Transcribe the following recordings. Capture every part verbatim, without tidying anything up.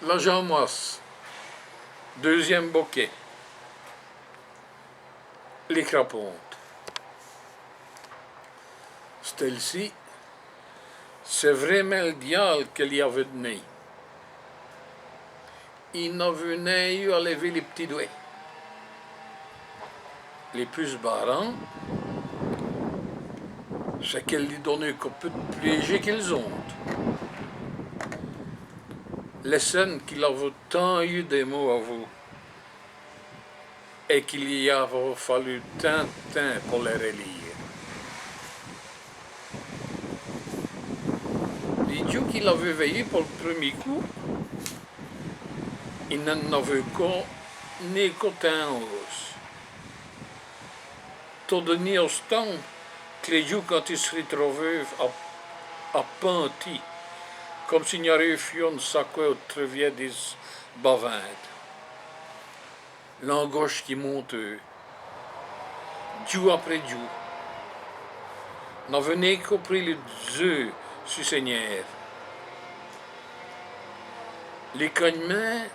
La Jamwasse, deûzinme bokèt. Lès crapontes. Stèle-ci, c'èst vraîmint l' diâle qu'èle lî aveût d'né. I n'aveût nin yeû à lèver lès p'tits dwèts. Lès pus barants, c'èst qu'èle lî doneût co pus d' plêji qu'èles-ôtes. Lès scènes qu'il aveût tant yeû dès mots avou, èt qu'i lî aveût falu tant d' tins po lès r'lîre. Lès djoûs qu'il aveût vèyu po l' prumî côp, i n'ènn' aveût co, nén co tins-ôze. Tot-dè-nî ostant, qu' lès djoûs quand i s' r'troveûve à, à pantî, come s'i-gn-areûve fieû one saqwè au trèviès dès baventes. L'angoche qu'i monteûve, djoû après djoû, n'aveût nén co pris lès dzeûs su sès niêrs. Li cagnemint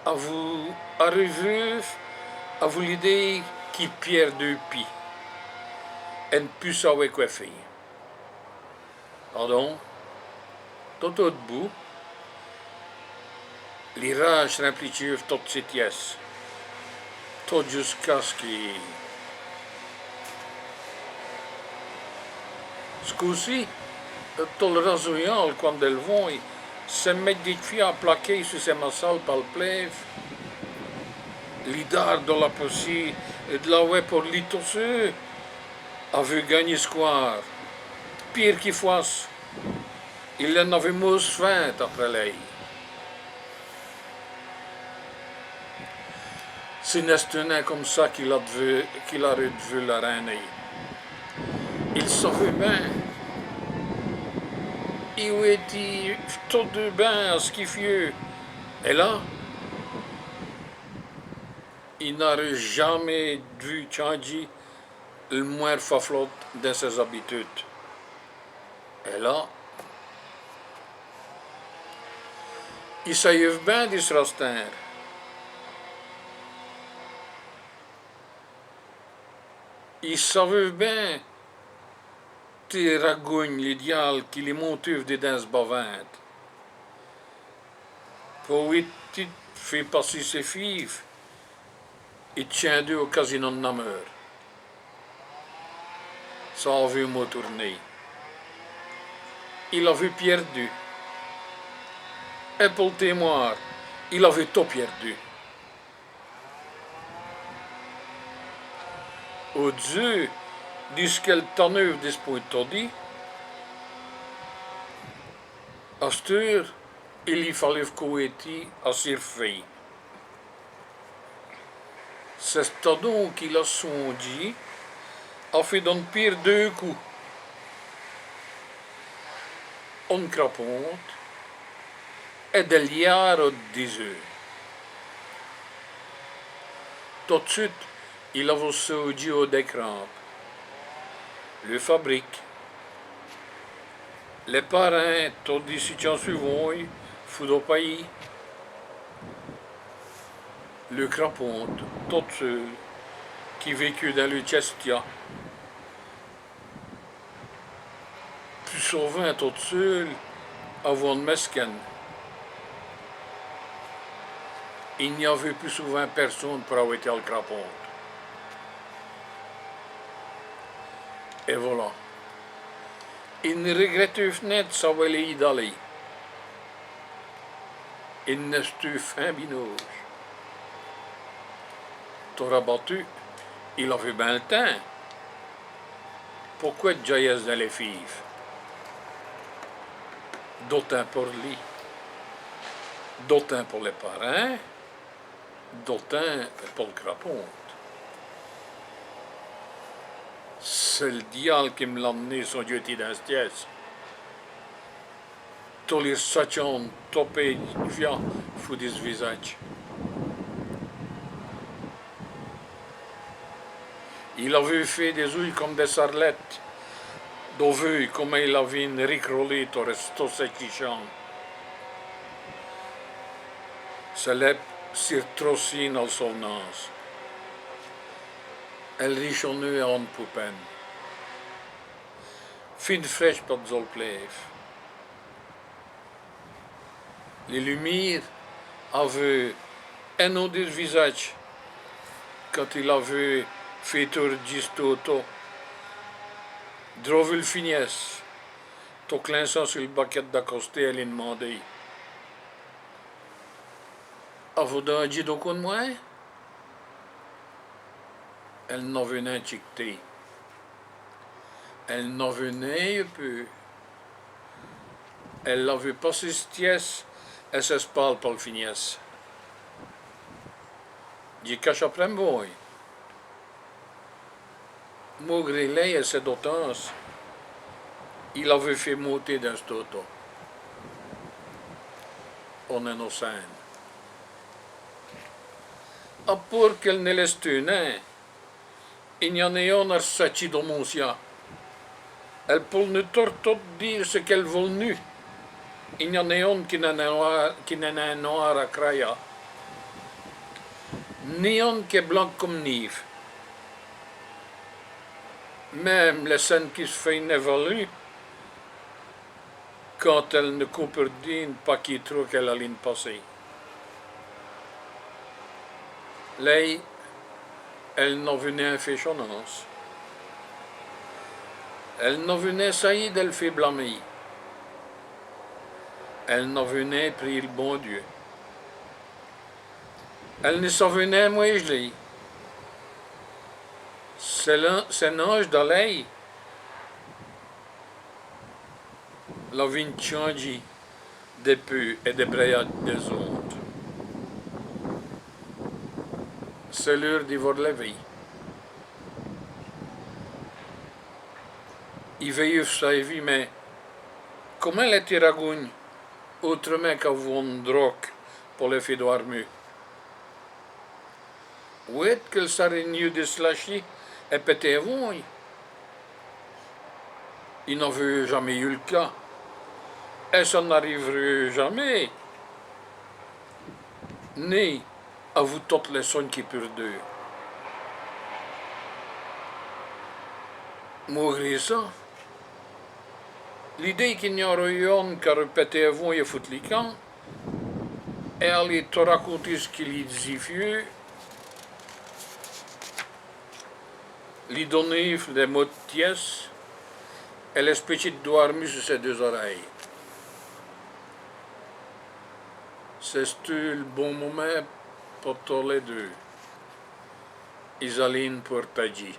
avou, ariveûve avou l'idéye qu'i pièrdeûve pîds, èt n' pus sawè qwè fé. Adon, tot au d'bout, li râje rimplicheûve totes sès tièsses, tot djusqu'à ç' qui, ç' côp-ci, tot l' razoyant l' cwin dèl vonye, sès mète dès fias plakéyes su sès massales pa l' plève, li dârde do la possî, èt d' l'awè po li tot seû, aveût gangnî s' cwârp. Pîre qui fwèsse, il ènn' aveût mausse finte après lèye. Ci n'èsteût nin come ça qu'il a d'vu, qu'il areût d'vu la rin.ner. Il saveût bin, i wétît tot bin à ç' qu'i fieût. Èt là, i n'areût jamaîs d'vu tchandjî li mwin.ne faflote dins sès abitudes. Èt là, i sayeûve bin di s' rastinde. I saveûve bin tes ragognes, li diâle qui lî monteûve didins s' bavinte. Po wétî fé passer sès fîves, i tchindeûve au casino d' Nameur. Ça aveût mau toûrné. Il aveût pièrdu. Èt po l' témwâr, il aveût tot pièrdu. Au-d'zeû, di ç' qu'èle taneûve dispwês todi, asteûre, i lî faleûve co wétî à s' r'fé. C'èst adon qu'il a sondjî à fé d'on pîre deûs côps. One craponte èt dès liârds au-d'zeû. Tot d' swite, il aveût saudjî au dès crampes. Li fabrique. Lès parints, todi, si tchin suvint, foû do payis. Li craponte, tote seûle, qui vécut dins li tchèstia. Pus sovint tote seûle, avou one mèskène. I gn-aveût pus sovint pèrsone po awèter al craponte. Èt vola. I n' règrèteûve nin d' s'awè lèyî daler. I n'èsteûve nin binauje. Tot rabattu, il aveût bin l' tins. Poqwè djayèsse dins lès fîves ? Do tins por li. Do tins po lès parints. Do tins po l' craponte. C'èst l' diâle qui m' l'a d'né sondjî dins s' tièsse. Tot li satchant topé d' fias foû di s' visadje. Il aveût fét dès-oûy come dès sarlètes, do veûy come il aveût ricrolé tot rèstant sès tchîchants. Sès lèpes si r'trossît al sov'nance. Èle richone a one poupène. Fine frèche pa-d'zos l' plêve. Li lumîre aveût ènondé s' visadje quand il aveût fét toûrdi s' tôt-ôt. Drovile finièsse, tot clinsant su l' bakète d'à costé, èle li d'mandéve : « Avoz dandjî do côp d' mwins ? » Èle n'aveût nin tchicté. Èle n'aveût nin yeû peû. Èle aveût passé s' tièsse èt sès spales pa l' finièsse. Dji cache après m' vôye. Maugré lèy èt sès dotans, il aveût fét monter dins s' tôt-ôt one inocène. A pôrt qu'èle ni l'èsteût nin, i gn-a nin one a r'satchî do monsia. Èle pout nin tortos dîre ç' qu'èle vout nin. I gn-a nin one qui n'èst nin nwâre, qui n'èst nin nwâre a craya, ni one qu'èst blanke come nîve. Min.me lès cènes qui s' fèy'nut valû quand èle ni compèrdît nin pa qué trô qu'èle alît passer. Lèy, èle n'aveût nin fét chonance. Èle n'aveût nin sayî dèl fé blamer. Èle n'aveût nin priyî l' bon Dieu. Èle ni saveût nin mwêj'ler. C'èst l', c'èst l'andje da lèy l'avint tchandjî dès peûs èt dès brèyadjes dès-ôtes. C'èst l'eûre di vos r'lèver. I vèyeûve ça èvîmint. Comint lès tî ragougne ôtrèmint qu'avou one droke po lès fé dwârmu ? Wêt qu'èle sâreût mî di s' lachî èt pèter èvôye. I n'aveût jamês yeû l' cas. Èt ça n'arivereût jamês. Ni avou totes lès sognes qui purdeût. Maugré ça, l'îdêye qu'i gn-areût one qu'areût pèté èvôye èt foute li camp, èt alî tot raconter ç' qui lî djî fieû, lî doner lès mots d' tièsse èt lès pètchî dwârmu su sès deûs orèyes. C'èsteût l' bon momint po tos lès deûs. Is alint pwârtadjî.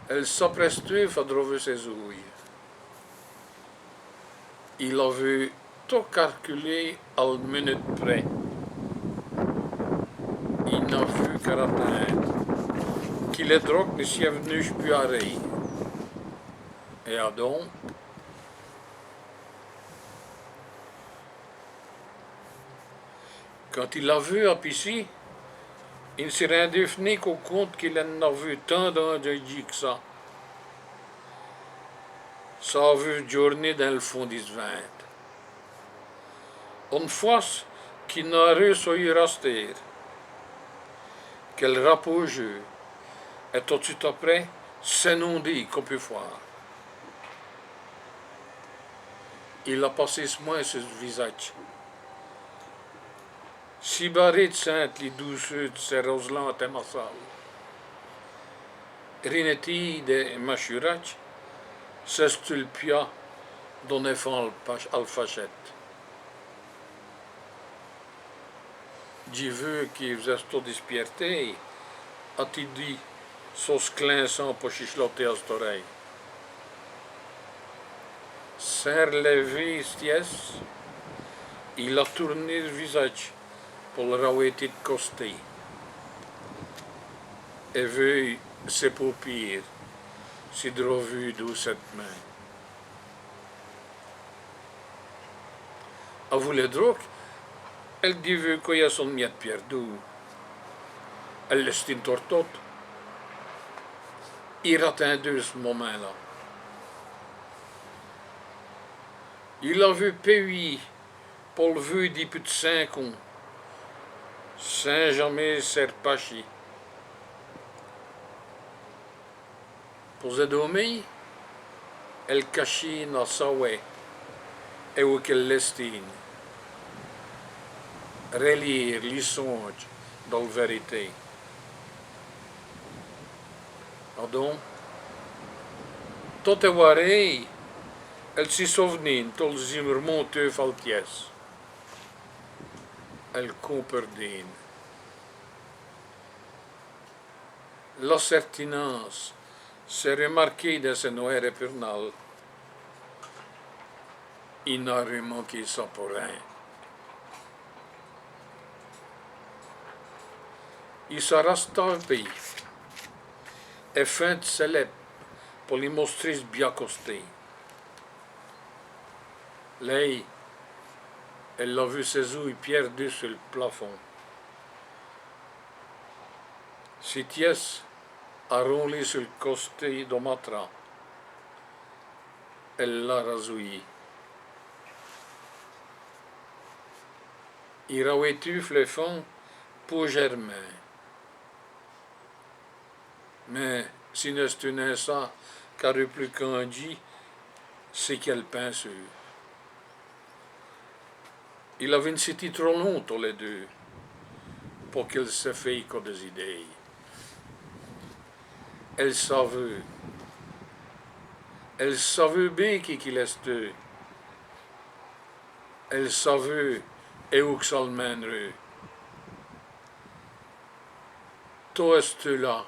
Èle s'aprèsteûve a drover sès-ouy. Il aveût tot carculé al munute près. I n'aveût qu'a ratinde qui lès droques ni sièvenuche pus arêt. Èt adon, quand il aveût apissî, i n' si rindeûve nin co compte qu'il ènn' aveût tant dandjî qu' ça. Ça aveût djoûrné dins l' fond di s' vinte. One fwèce qu'i n'areût soyî rastêr, qu'èle rapôjeût, èt tot d' swite après, s'ènondî co pus fwârt. Il a passé s' mwin su s' visadje. Sibarî d' sinte li doûceû di sès roselantes èt massales. Rinètî dès machuradjes, c'èsteût l' pia d'one èfant al fachète. Dji veû qui vos-èstoz dispièrté, a-t-i dit, so s' clinsant po chichloter a sès orèyes. Sins r'lèver s' tièsse, il a toûrné s' visadje po l' rawêti d' costé. Èt vèyu sès paupîres si drover doûcètemint. Avou lès droques, èle diveût co yèsse one miète pièrdou. Èle l'èstime tortos. I ratindeût ç' momint-la. I l'avut pèyî po l' vû dipus d' cinq ans, sins jamés s' èrpachî. Po z'èdômer, èle cachîne a sawè èwou qu'èle èstîne, rèlîre li sondje dol vèrité. Adon, tot èwârêye, èle si sov'nîne dol-z-îme r'monteû fal tièsse. Èle comprindîne. L'acèrtinance s'èst r'mârkîye dins sès nwârs èpurnals. I n'a rin manké ça po rin. I s'a rastapî, èfinde sès lèpes po lî mostrî s' bia costé. Lèy, èle l'avut sès-oûy pièrdus su l' plafond. Si tièsse, arôlî su l' costé do matra, èle l'a razouyî. I rawêtut flèfant pôjèrmint. Mins si n'èsteût nin ça qu'areût p'lu candjî, c'èst qu'èle pinseût. Il aveût stî trop long tos lès deûs po qu'èle s' fèye co dès idéyes. Èle saveût. Èle saveût bén qui qu'il èsteût. Èle saveût èwou qu' ça l' mènereût. Tot èsteût la,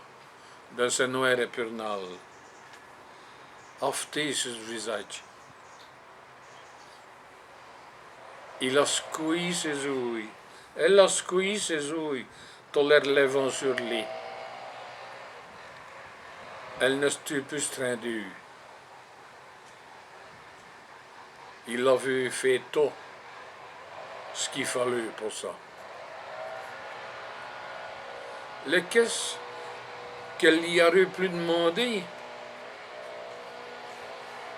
dins sès nwârs èpurnals, afté su s' visadje. Il a s'coyî sès-oûy, èle a s'coyî sès-oûy, tot lès r'lèvant su li. Èle n'èsteût pus strindûwe. Il aveût fét tot ç' qu'i faleût po ça. Lès quèsses qu'èle lî areût p'lu d'mandé,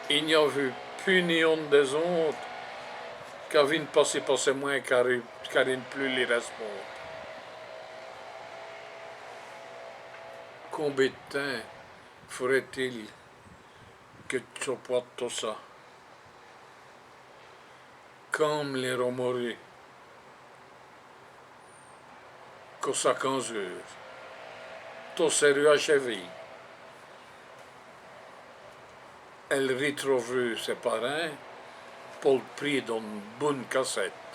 i n'y aveût pus ni one dès-ôtes qu'avît passî pa sès mwins qu'areût, qu'areût p'lu lî rèsponde. Combén d' timps faureût-i qu' dj' sopewasse tot ça? Come lès romeûs, co ça quinze eûres, tot sèreût achèvé. Èle ritroveût sès parints po l' pris d'one boune cassète.